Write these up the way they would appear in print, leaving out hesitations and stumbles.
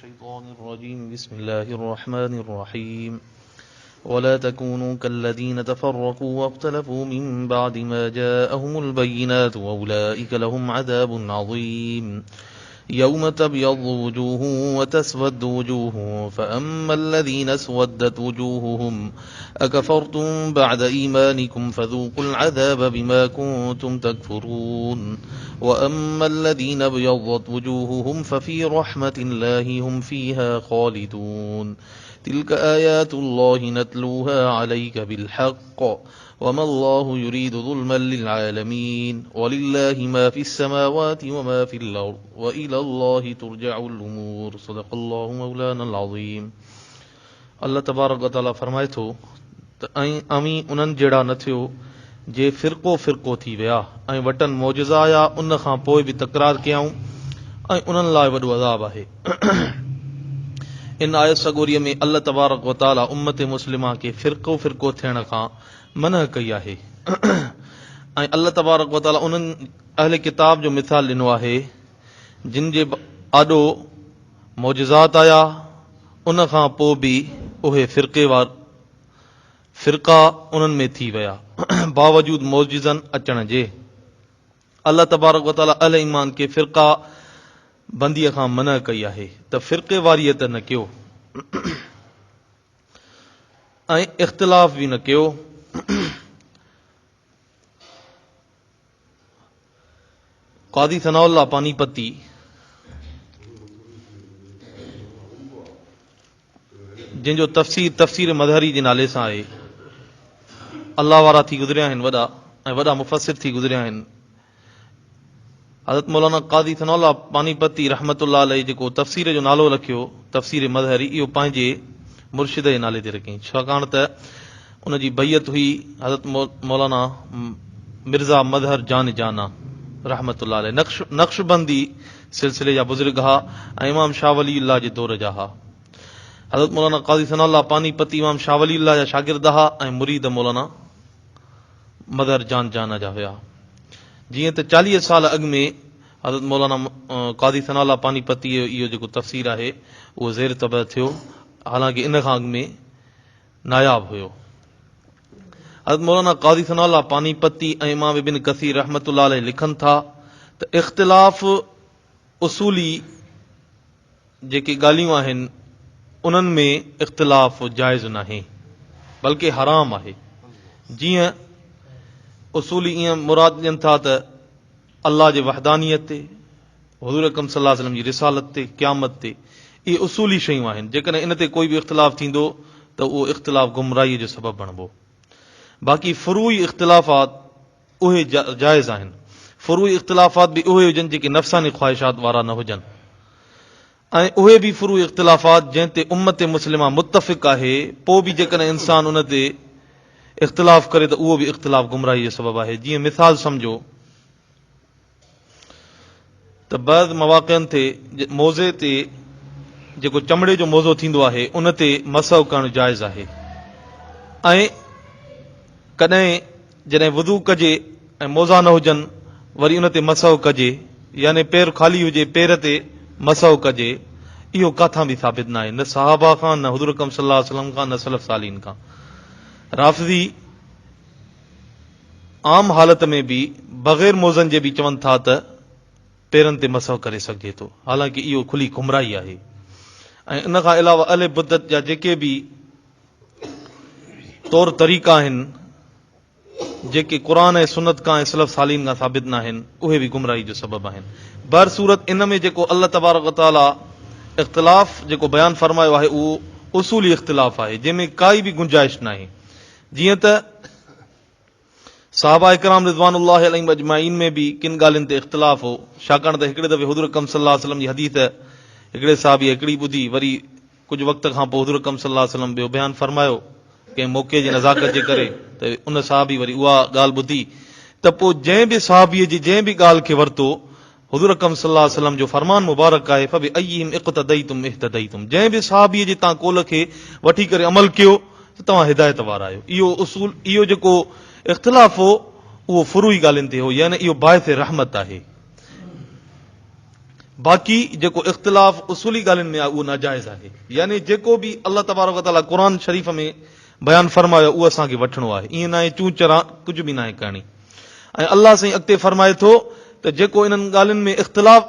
الشيطان الرجيم بسم الله الرحمن الرحيم ولا تكونوا كالذين تفرقوا واختلفوا من بعد ما جاءهم البينات وأولئك لهم عذاب عظيم يوم تبيض وجوه وتسود وجوه فأما الذين اسودت وجوههم أكفرتم بعد إيمانكم فذوقوا العذاب بما كنتم تكفرون وأما الذين ابيضت وجوههم ففي رحمة الله هم فيها خالدون تلك آيات الله نتلوها عليك بالحق وما الله يريد ظلما للعالمين ولله ما في السماوات وما في الأرض وإلى الله ترجع الأمور صدق الله مولانا العظيم الله تبارڪ وتعاليٰ فرمائي ٿو ته ۽ اوهين انهن جهڙا نه ٿيو جي فرقو فرقو ٿي ويا ۽ وٽن معجزا آيا ان کان پوء به تڪرار ڪيائون ۽ انهن لاء وڏو عذاب آهي. ان آيت سڳوريء ۾ الله تبارڪ وتعاليٰ امت مسلمه کي فرقو فرقو ٿيڻ کان منع ڪئي آهي ۽ الله تبارڪ وتعاليٰ انهن اهل ڪتاب جو مثال ڏنو آهي جن جي آڏو معجزات آيا ان کان پوء به اهي فرقيوار فرقا انهن ۾ ٿي ويا باوجود معجزن اچڻ جي. الله تبارڪ و تعالي اهل ايمان کي فرقا بنديء کان منع ڪئي آهي ته فرقيواريت نه ڪيو ۽ اختلاف به نه ڪيو. قاضي ثناء الله پانيپتي جنهن جو تفسير تفسير مظهري جي نالي سان آهي الله وارا ٿي گذريا آهن وڏا ۽ وڏا مفسر ٿي گذريا آهن حضرت مولانا قاضي ثناء الله پانيپتي رحمت الله عليه جيڪو تفسير جو نالو رکيو تفسير مظهري اهو پنهنجي مرشد جي نالي تي رکيائين ڇاڪاڻ ته ان جي بيعت هئي حضرت مولانا مرزا مظهر جان جانا رحمة الله عليه نقش نقشبندي سلسلي جا بزرگ ها ۽ امام شاهه ولي الله جي دور جا ها. حضرت مولانا قاضي ثناء الله پاني پتي امام شاهه ولي الله جا شاگرد ها ۽ مريد مولانا مظهر جان جانا جا هيا. جيئن ته 40 سال اڳ ۾ حضرت مولانا قاضي ثناء الله پاني پتي جو اهو جيڪو تفسير آهي اهو زير طبع ٿيو حالانڪه ان کان اڳ ۾ ناياب هيو. حضرت مولانا قاضي ثناء الله پاني پتي ۽ امام ابن ڪثير رحمة الله عليه لکن ٿا ته اختلاف اصولي جيڪي ڳالهيون آهن انهن ۾ اختلاف جائز ناهي بلڪه حرام آهي جيئن اصولي ائين مراد ڏين ٿا ته الله جي وحدانيت تي، حضور اڪرم صلي الله عليه وسلم جي رسالت تي، قيامت تي، اهي اصولي شيون آهن، جيڪڏهن ان تي ڪوئي به اختلاف ٿيندو ته اهو اختلاف گمراهيء جو سبب بڻبو. باقي فروعي اختلافات اهي جائز آهن. فروعي اختلافات به اهي هجن جيڪي نفساني خواهشات وارا نه هجن ۽ اهي به فروعي اختلافات جنهن تي امت مسلمه متفق آهي، پوء به جيڪڏهن انسان ان تي اختلاف ڪري ته اهو به اختلاف گمراهيء جو سبب آهي. جيئن مثال سمجهو ته بعض مواقعن تي موزي تي جيڪو چمڙي جو موزو ٿيندو آهي ان تي مسح ڪرڻ جائز آهي ۽ ڪڏهن جڏهن وضو ڪجي ۽ موزا نه هجن وري ان تي مسح ڪجي يعني پير خالي هجي پير تي مسح ڪجي اهو ڪاٿان به ثابت ناهي نه صحابه کان نه حضور اڪرم صلي الله عليه وسلم کان نه سلف صالحين کان رافضي عام حالت ۾ به بغير موزن جي به چون ٿا ته پيرن تي مسح ڪري سگهجي ٿو حالانڪه اهو کلي گمراهي آهي ۽ ان کان علاوه اهل بدعت جا جيڪي به طور طريقا آهن جيڪي قرآن ۽ سنت کان ۽ سلف صالحين کان ثابت ناهن اهي به گمراهي جو سبب آهن بهر صورت ان ۾ جيڪو الله تبارڪ وتعالي اختلاف جيڪو بيان فرمايو آهي اهو اصولي اختلاف آهي جنهن ۾ ڪائي به گنجائش ناهي جيئن ته صحابه ڪرام رضوان الله عليهم اجمعين ۾ به ڪن ڳالهين تي اختلاف هو، ڇاڪاڻ ته هڪڙي دفعي حضور اڪرم صلي الله عليه وسلم جي حديث هڪڙي صحابي هڪڙي ٻڌي وري ڪجهه وقت کان پوء حضور اڪرم صلي الله عليه وسلم ٻيو بيان فرمايو ڪنهن موقعي جي نزاڪت جي ڪري ته ان صحابي وري اها ڳالهه ٻڌي ته پوء جنهن به صحابي جي جنهن به ڳالهه کي ورتو حضور اڪرم صلي الله عليه وسلم جو فرمان مبارڪ آهي فبأيهم اقتديتم اهتديتم جنهن به صحابي جي تان قول کي وٺي ڪري عمل ڪيو ته توهان هدايت وارا آهيو اهو اصول اهو جيڪو اختلاف هو اهو فروعي ڳالهين تي هو يعني اهو باعث رحمت آهي. باقي جيڪو اختلاف اصولي ڳالهين ۾ آهي اهو ناجائز آهي. يعني جيڪو به الله تبارڪ و تعاليٰ قرآن شريف ۾ بيان فرمايو آهي اهو اسان کي وٺڻو آهي. ائين ناهي چون چران ڪجهه به ناهي ڪرڻي. ۽ الله سائين اڳتي فرمائي ٿو ته جيڪو انهن ڳالهين ۾ اختلاف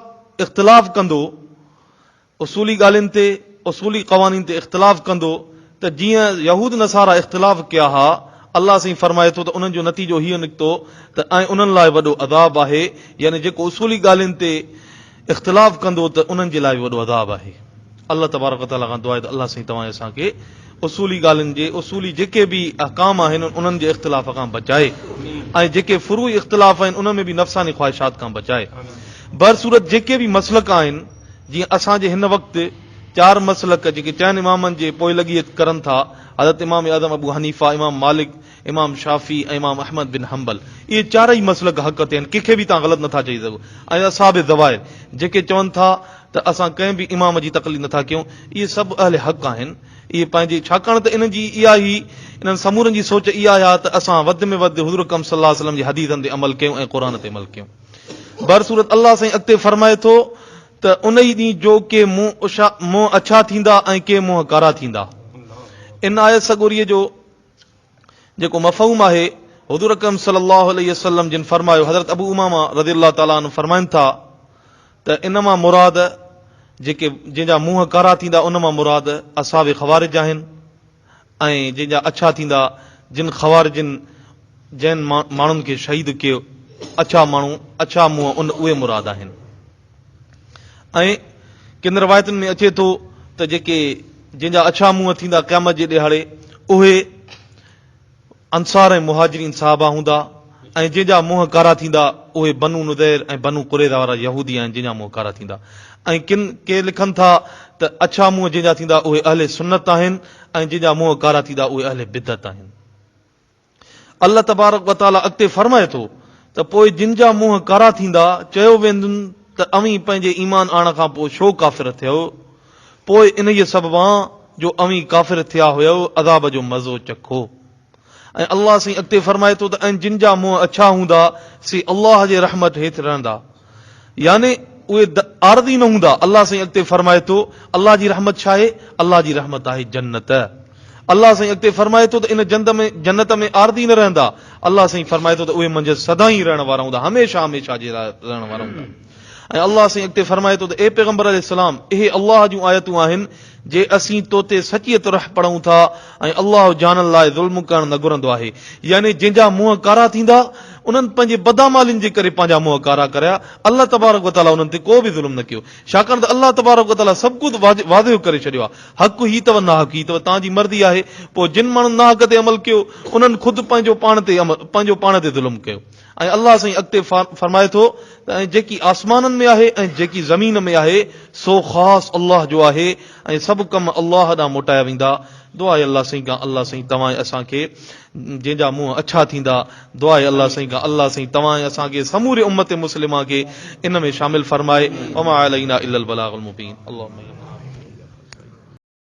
اختلاف ڪندو، اصولي ڳالهين تي، اصولي قوانين تي اختلاف ڪندو ته جيئن يهود نصارا اختلاف ڪيا ها، الله سائين فرمائي ٿو ته انهن جو نتيجو هيء نڪتو ته ۽ انهن لاء وڏو عذاب آهي، يعني جيڪو اصولي ڳالهين تي اختلاف ڪندو ته انهن جي لاء به وڏو عذاب آهي. الله تبارڪ وتعاليٰ کان دعا آهي ته الله سائين توهان ۽ اسان کي اصولي ڳالهين جي اصولي جيڪي به احڪام آهن انهن جي اختلاف کان بچائي ۽ جيڪي فروعي اختلاف آهن انهن ۾ به نفساني خواهشات کان بچائي. بهرصورت جيڪي به مسلڪ آهن جيئن اسان جي هن وقت چار مسلڪ جيڪي چئن امامن جي پوئلڳي ڪرن ٿا، حضرت امام اعظم ابو حنيفه، امام مالڪ، امام شافعي ۽ امام احمد بن حنبل اهي چارئي مسلڪ حق تي آهن ڪنهن کي به توهان غلط نٿا چئي سگهو ۽ اصحاب ظواهر جيڪي چون ٿا ته اسان ڪنهن به امام جي تقليد نٿا ڪيون اهي سڀ اهل حق آهن اهي پنهنجي ڇاڪاڻ ته انهن جي اها ئي انهن سمورن جي سوچ اها آهي ته اسان وڌ ۾ وڌ حضور اڪرم صلي الله عليه وسلم جي حديثن تي عمل ڪيون ۽ قرآن تي عمل ڪيون بهرصورت الله سائين اڳتي فرمائي ٿو ته انهي ڏينهن جو ڪي منهن اڇا ٿيندا ۽ ڪي منهن ڪارا ٿيندا ان آيت سڳوريء جو جيڪو مفهوم آهي، حضور اڪرم صلي الله عليه وسلم جن فرمايو، حضرت ابو امامه رضي الله تعالٰي عنه فرمائن ٿا ته ان مان مراد جيڪي جنهن جا منهن ڪارا ٿيندا ان مان مراد اصحاب خوارج آهن ۽ جنهن جا اڇا ٿيندا جن خوارجن جنهن ماڻهن کي شهيد ڪيو اڇا ماڻهو اڇا منهن ان اهي مراد آهن ۽ ڪن روايتن ۾ اچي ٿو ته جيڪي جنهن جا اڇا منهن ٿيندا قيامت جي ڏهاڙي اهي انصار ۽ مهاجرين صحابه هوندا ۽ جنهن جا منهن ڪارا ٿيندا اهي بنو نضير ۽ بنو قريظه وارا يهودي آهن جنهن جا منهن ڪارا ٿيندا ۽ ڪن ڪي لکن ٿا ته اڇا منهن جنهن جا ٿيندا اهي اهل سنت آهن ۽ جنهن جا منهن ڪارا ٿيندا اهي اهل بدعت آهن. الله تبارڪ و تعاليٰ اڳتي فرمائي ٿو ته پوء جن جا منهن ڪارا ٿيندا، چيو ويندن ته اوهين پنهنجي ايمان آڻڻ کان پوء ڇو ڪافر ٿيؤ؟ پوء انهيء سببان جو اوهين ڪافر ٿيا هيؤ عذاب جو مزو چکو. ۽ الله سائين اڳتي فرمائي ٿو ته ۽ جن جا منهن اڇا هوندا سي الله جي رحمت هيٺ رهندا يعني اهي عارضي نه هوندا. الله سائين اڳتي فرمائي ٿو الله جي رحمت ڇا آهي؟ الله جي رحمت آهي جنت. الله سائين اڳتي فرمائي ٿو ته ان جنت ۾ عارضي نه رهندا. الله سائين فرمائي ٿو ته اهي منجهس سدائين رهڻ وارا هوندا، هميشه هميشه جي لاء رهڻ وارا هوندا. ۽ الله سائين اڳتي فرمائي ٿو ته اي پيغمبر عليه السلام! اهي الله جون آيتون آهن جي اسين تو تي سچيء طرح پڙهون ٿا ۽ الله جانن لاء ظلم ڪرڻ نه گهرندو آهي. يعني جنهن جا منهن ڪارا ٿيندا، انهن پنهنجي بداعمالين جي ڪري پنهنجا منهن ڪارا ڪريا، الله تبارڪ وتعاليٰ انهن تي ڪو به ظلم نه ڪيو. ڇاڪاڻ ته الله تبارڪ وتعاليٰ سڀ ڪجهه واضح ڪري ڇڏيو آهي. حق هي اٿو ناحق هي اٿو، توهان جي مرضي آهي. پوء جن ماڻهن ناحق تي عمل ڪيو، انهن خود پنهنجو پاڻ تي پنهنجو پاڻ تي ظلم ڪيو. ۽ الله سائين اڳتي فرمائي ٿو ته ۽ جيڪي آسمانن ۾ آهي ۽ جيڪي زمين ۾ آهي سو خاص الله جو آهي ۽ سڀ ڪم الله ڏانهن موٽايا ويندا. دعا آهي الله سائين کان الله سائين توهان ۽ اسان کي جنهن جا منهن اڇا ٿيندا دعا آهي الله سائين کان الله سائين توهان ۽ اسان کي سموري امت مسلمه کي ان ۾ شامل فرمائي وما علينا الا البلاغ المبين اللهم.